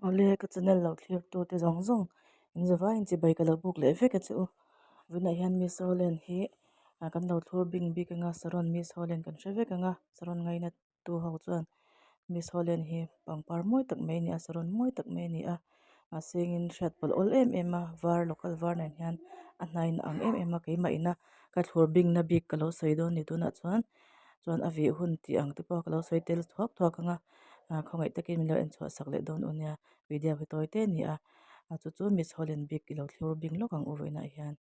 Awle ka channel lo thlir tu te zawng zawng in zavaiin chibai ka lo buk leh vek a che u. Vawiinah hian Miss Holland hi ah kan lo thlur bing bik anga saron Miss Holland kan hre vek anga saron ngaina tu ho chuan Miss Holland hi pangpar mawi tak mai a ni a saron mawi tak mai a ni a mahse engin hriat pawlh awl em em a var local var nen hian a hnaiin a ang em em a keimah ina ka thlur bingna bik ka lo sawi dawn a ni tunah chuan chuan a vih hun tih ang te pawh ka lo sawi tel thuak thuak ang a ah khawngaih takin min lo en chhuah sak leh dawn u nia video hi tawi te a ni a a chu chu Miss Holland bik i lo thlur bing lawk ang u vawiinah hian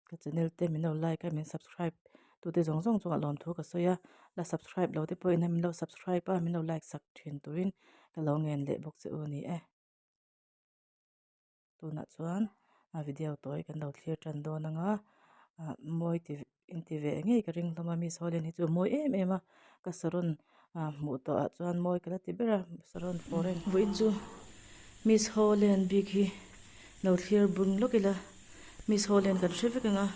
ka channel te min lo like a min subscribe tute zawng zawng chungah lawmthu ka sawi a la subscribe lo te pawhin min lo subscribe a min lo like sak thin turin ka lo ngen leh bawk che u a ni e. Tunah chuan a video tawi kan lo thlir tan dawn ang a ah mawi ti in ti ve ngei ka ring hlawm a miss Holland hi chu a mawi em em a ka saron ah hmuh tawh ah chuan mawi ka la ti ber a saron foreign vawiin chu miss Holland bik hi lo thlir bung lawk ila miss Holland kan hre vek ang a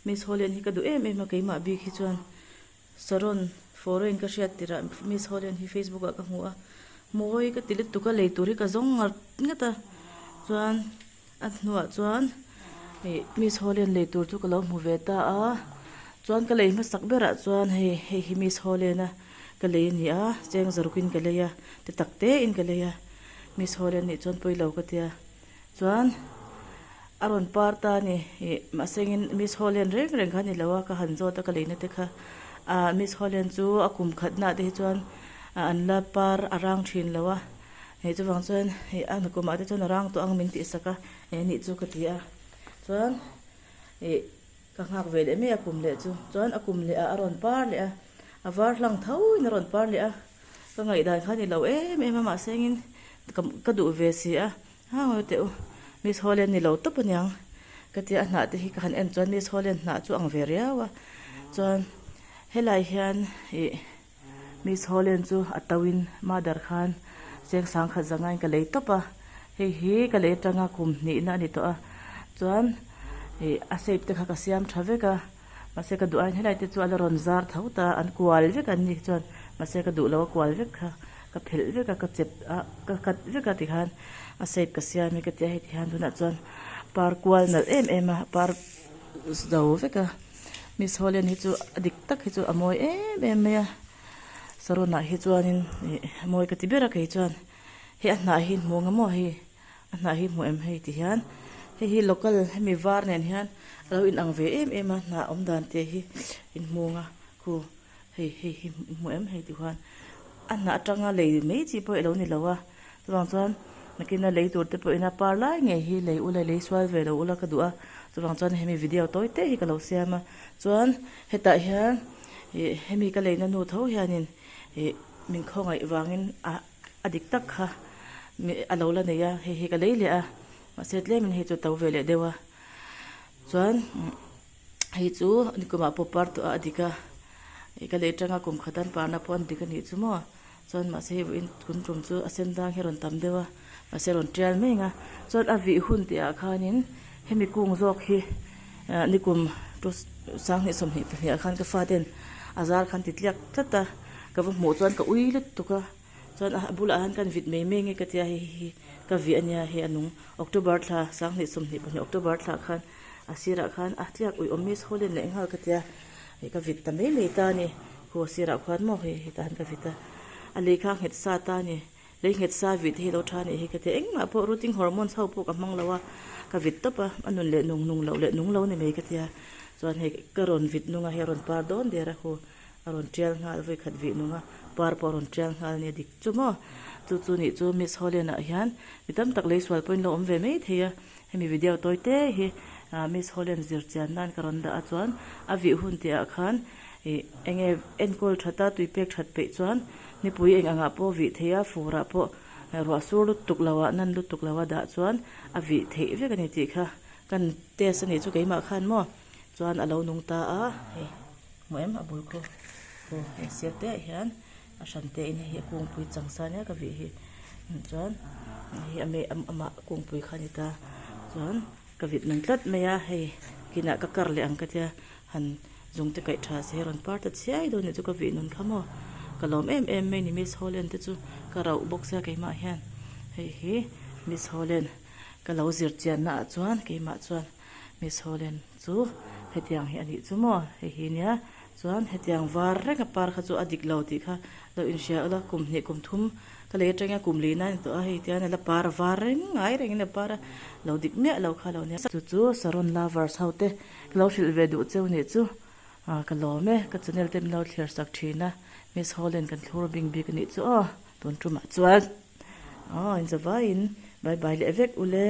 miss Holland hi ka duh em em a keimah bik hi chuan. Saron foreign ka hriat tirh ah Miss Holland hi Facebook ah ka hmu a, mawi ka ti lutuk a lei tur hi ka zawng ngat ngat a, chuan a hnuah chuan ih Miss Holland lei tur chu ka lo hmu ve ta a, chuan ka lei hmasak berah chuan hei hei hi Miss Holland a ka lei a ni a, cheng zaruk in ka lei a, ti tak te in ka lei a, Miss Holland nih chuan pawilo ka tia. Chuan a rawn par ta a ni ih mahse engin Miss Holland reng reng kha a ni lo a ka han zawt a ka leina te kha ah Miss Holland chu a kum khat nah te hi chuan an la par a rang thin lo a hei chuvang chuan ih a nakumah te chuan a rang tawh ang min tih sak a eng nih chu ka ti a chuan ih ka nghak ve leh mai a kum leh chu chuan a kum leh ah a rawn par leh a a var hlang tho in a rawn par leh a ka ngaihdan kha a ni lo em em a mahse engin ka duh ve si a. Ha ngawi teh u, Miss Holland ni lo tawp aniang ka tia a hnah te hi ka han en chuan Miss Holland hnah chu ang ve riau a, chuan helai hian ih Miss Holland chu a to in mother khan cheng sangkhat zangain ka lei tawp a, hei hi ka lei atanga kum hnihna a ni tawh a, chuan ih a shape te kha ka siam tha vek a. Mahse ka duh aiin helai te chu a la rawn zar tho ta, an kual vek an ni chuan mahse ka duh lo a kual vek kha ka phelh vek a ka chep a ka cut vek a tikhan a shape ka siam hi ka tia hei tihian tunah chuan par kual nalh em em a par zo vek a Miss Holland hi chu a dik tak hi chu a mawi em em mai a saron ah hi chuanin ih mawi ka ti ber a kei chuan hei a hnah hi hmu ang maw hei. A hnah hi hmuh em hei ti hian hei hi local hemi var nen hian a lo inang ve em em a hnah awm dan te hi inhmung a khu hei hei hi hmuh em hei ti khuan a hnah atanga lei mai chi pawh ilo ni lo a chuvang chuan nakina lei tur te pawhin a par lai ngei hi lei ula lei sual ve lo ula ka duh a chuvang chuan hemi video tawi te hi ka lo siam a chuan hetah hian ih hemi ka leina nu tho hianin ih min khawngaih vangin a. A dik tak kha a lo la nei a, hei hi ka lei leh a, mahse tlemin hei chu a to ve leh deuh a, chuan hei chu nikumah pawh par tawh a a dik a, ih ka lei tanga kum khat an parna pawh an dik a nih chu maw, chuan mahse hei vawiin tun tum chu a sen dang hi a rawn tam deuh a, mahse a rawn tial mai ang a, chuan a vih hun tih ah khanin hemi kung zawk hi ah nikum two sanghnih 22 ah khan ka faten a zar khan ti tliak tlat a, ka va hmuh chuan ka ui lutuk a. Chuan a bulah hian kan vit mai mai nge ka tia hei hi ka vih ania hei a nung October thla 2022 October thla khan a sirah khan a tliak uih awm miss Holland leh nghal ka tia hei ka vit ta mai mai ta a ni khu a sirah khuan maw hei hetah hian ka vit a a lei kha a nghet sa ta a ni lei nghet sa vit hi lo tha a nih hi ka tia engmah pawh rooting hormones ho pawh ka hmang lo a ka vit tawp a a nun leh nung nung loh leh nung lo ni mai ka tia chuan hei ka rawn vit nung a hei a rawn par dawn der a khu. A rawn tial nghal vawi khat vih nung a, par pawh a rawn tial nghal nia dik chu maw? Chu chu nih chu Miss Holland ah hian mi tam tak lei sual pawhin lo awm ve mai thei a, hemi video tawi te hi Miss Holland zir chian nan ka rawn dah a chuan a vih hun tih ah khan ih enge enkawl that a tui pek that peih chuan nipui eng angah pawh vih thei a fur ah pawh ruah sur lutuk lo ah nan lutuk lo a dah chuan a vih theih vek a ni tih kha kan test a nih chu keimah khan maw chuan a lo nung ta a hei. Hmu em a bul khu khu hei sir te ah hian a hran te in hei hi a kungpui chang sa nia ka vih hi chuan hei a mei amah kungpui kha a ni ta chuan ka vit nung tlat mai a hei kinah ka kar leh ang ka tia han zung te kaih tha se rawn par ta chhiai dawn nih chu ka vih nun kha maw ka lawm em em mai ni miss holland te chu ka rauh bawk sia keimah hian. Hei hi Miss Holland ka lo zir chianna ah chuan keimah chuan Miss Holland chu hetiang hi a nih chu maw hei hi nia chuan hetiang var reng a par kha chu a dik lo tih kha lo inhria ula kum hnih kum thum ka lei atangin kum lih nan a ni tawh a hei tian a la par var reng ngai rengin a par a lo dik miah lo kha lo nia. Chu chu Saron lovers ho te ka lo hrilh ve duh cheu nih chu ah ka lawm e ka channel te min lo thlir sak thin a Miss Holland kan thlur bing bik a nih chu aw tun tumah chuan aw inzavaiin bye bye leh vek ule.